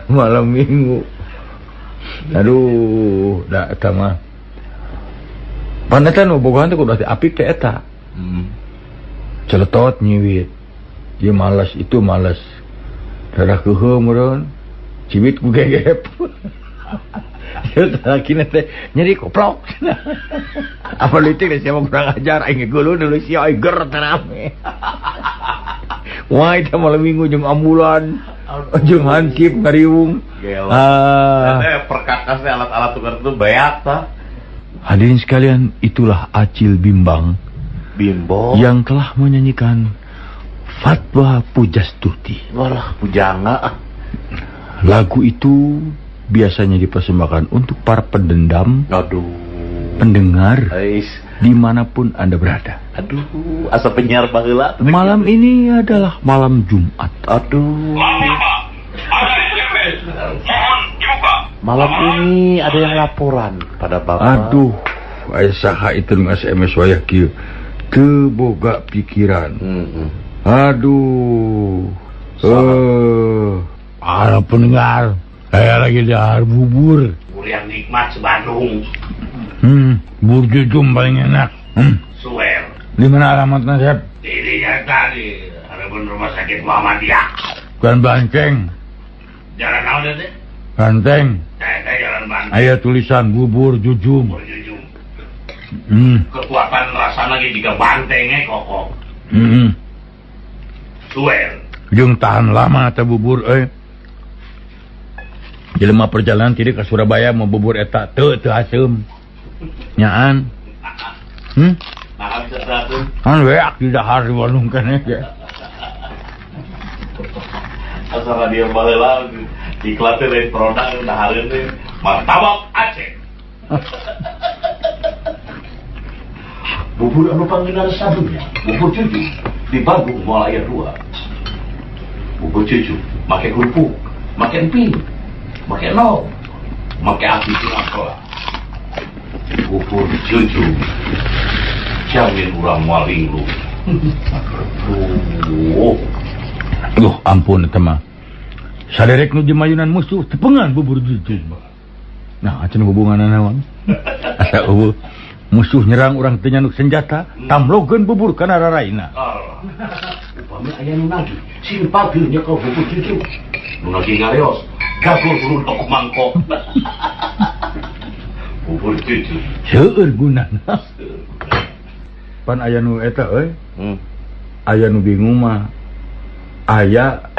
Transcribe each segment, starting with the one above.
Malam Minggu. Aduh, da eta mah. Pan eta nu bogohan teh kudu apik teh eta. Celetot nyiwit. Ieu males, itu males. Rada keuheuh meureun. Ciwit ku gegep. Laki teh nyeri koplok. Apa leutik teh siapa kurang ajar aing geuleuh deui sia aing ger terame. Wah, itu malam Minggu jeung ambulan, jeung hansip ngariung. Ah, perkakas teh alat-alat tukar itu beak tah. Hadirin sekalian, itulah Acil Bimbang. Bimbo yang telah menyanyikan Fatwa Pujastuti. Walah, pujangga. Lagu itu biasanya dipersembahkan untuk para pendendam. Aduh. Pendengar. Ais. Dimanapun Anda berada. Aduh, asa penyiar baheula. Malam ini adalah malam Jumat. Aduh. Malam ini ada yang laporan pada Bapak. Aduh, aya saha itu nu SMS wayah kieu. Teu boga pikiran. Aduh. Para pendengar, saya lagi dahar bubur. Bubur yang nikmat se-Bandung. Bubur jujum paling enak. Suwer. Di mana alamatnya, Sep? Di tadi, harapan rumah sakit Muhammadiyah. Bukan Banteng. Jalan naon teh? Banteng. Saya jalan Banteng. Aya tulisan bubur jujum. Bubur jujum. Kekuatan rasa lagi jika bantengnya kokoh. Suwer. Jeung tahan lama teh bubur euy. Jelema perjalanan tidak ke Surabaya mau bubur eta teu teu haseum. Nyaan. Nah, bisa teu Kan weak di dahar di warung keneh ge. Asa radio baheula iklan teh lain produk dahareun teh martabak Aceh. Bubur anu panggenar sadunya, bubur cucu di Bandung moal aya dua. Bubur cucu make kerupuk, make emping, make no, make api tinangkola. Bubur cucu jamin urang moal linglung. Aduh. Duh, ampun eta mah. Saderek nu jemayunan musuh tepengan bubur cucu. Nah, acan hubunganna naon? Asa eueuh musuh nyerang urang teu nyanuk senjata, tamlogeun bubur kana raraina. Upami aya nu nagih, sing pageur nyekel bubur cucu. Nu nagih ngareos, gagol bulu ku mangkok. Bubur cucu. Seueur gunana. Pan aya nu eta euy. Aya nu bingung mah. Aya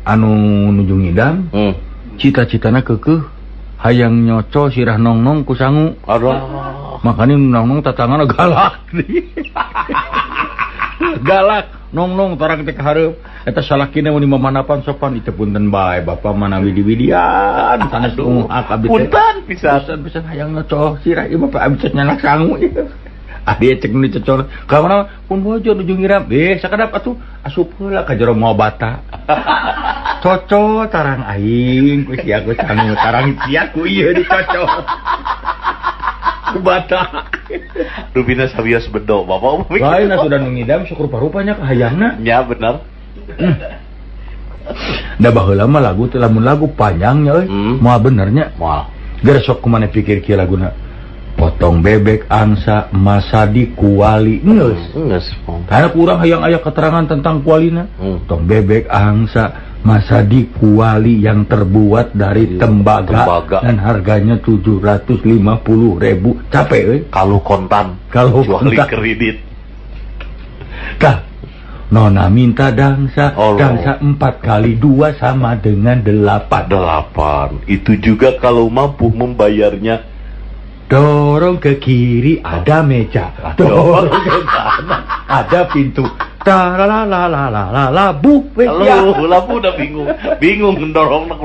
anu nuju ngidam. Cita-citana keukeuh hayang nyoco sirah nongnong ku sangu. Aduh. Makanya nongnong tatangana galak. Galak nongnong tarang teh ka hareup. Eta salakina mun mamanapan sopan itu punten bae bapak manawi diwidian sanes hak abdi teh. Punten pisan. Pisan hayang nyoco sirah ieu bapak abdi teh nyanak sangu ieu. Adi cek nu dicocol. Ka mana pun bojo nuju ngiram. Sakadap atuh asup heula ka jero moal bata. Cocol tarang aing ku sia ku sangu tarang sia ku ieu dicocol. Ku bata. Rupina sawios bedo bapak. Lain atuh da nu ngidam sok rupa-rupanya ka hayangna. Nya bener. Da baheula mah lagu teh lamun lagu panjangnya euy. Moal benernya. Moal. Geus sok kumaha pikir kieu laguna. Potong bebek angsa masadi kuali geus. Geus. Karena kurang hayang aya keterangan tentang kualina. Potong bebek angsa masadi kuali yang terbuat dari tembaga dan harganya 750.000. Capek euy. Kalau kontan, kalau kontan kredit. Tah, Nona minta dangsa, dangsa 4 kali 2 sama dengan 8. 8. Itu juga kalau mampu membayarnya. Dorong ke kiri ada meja, dorong ke kanan ada pintu. Ta la la la la la la bu. Labu udah bingung, bingung dorong.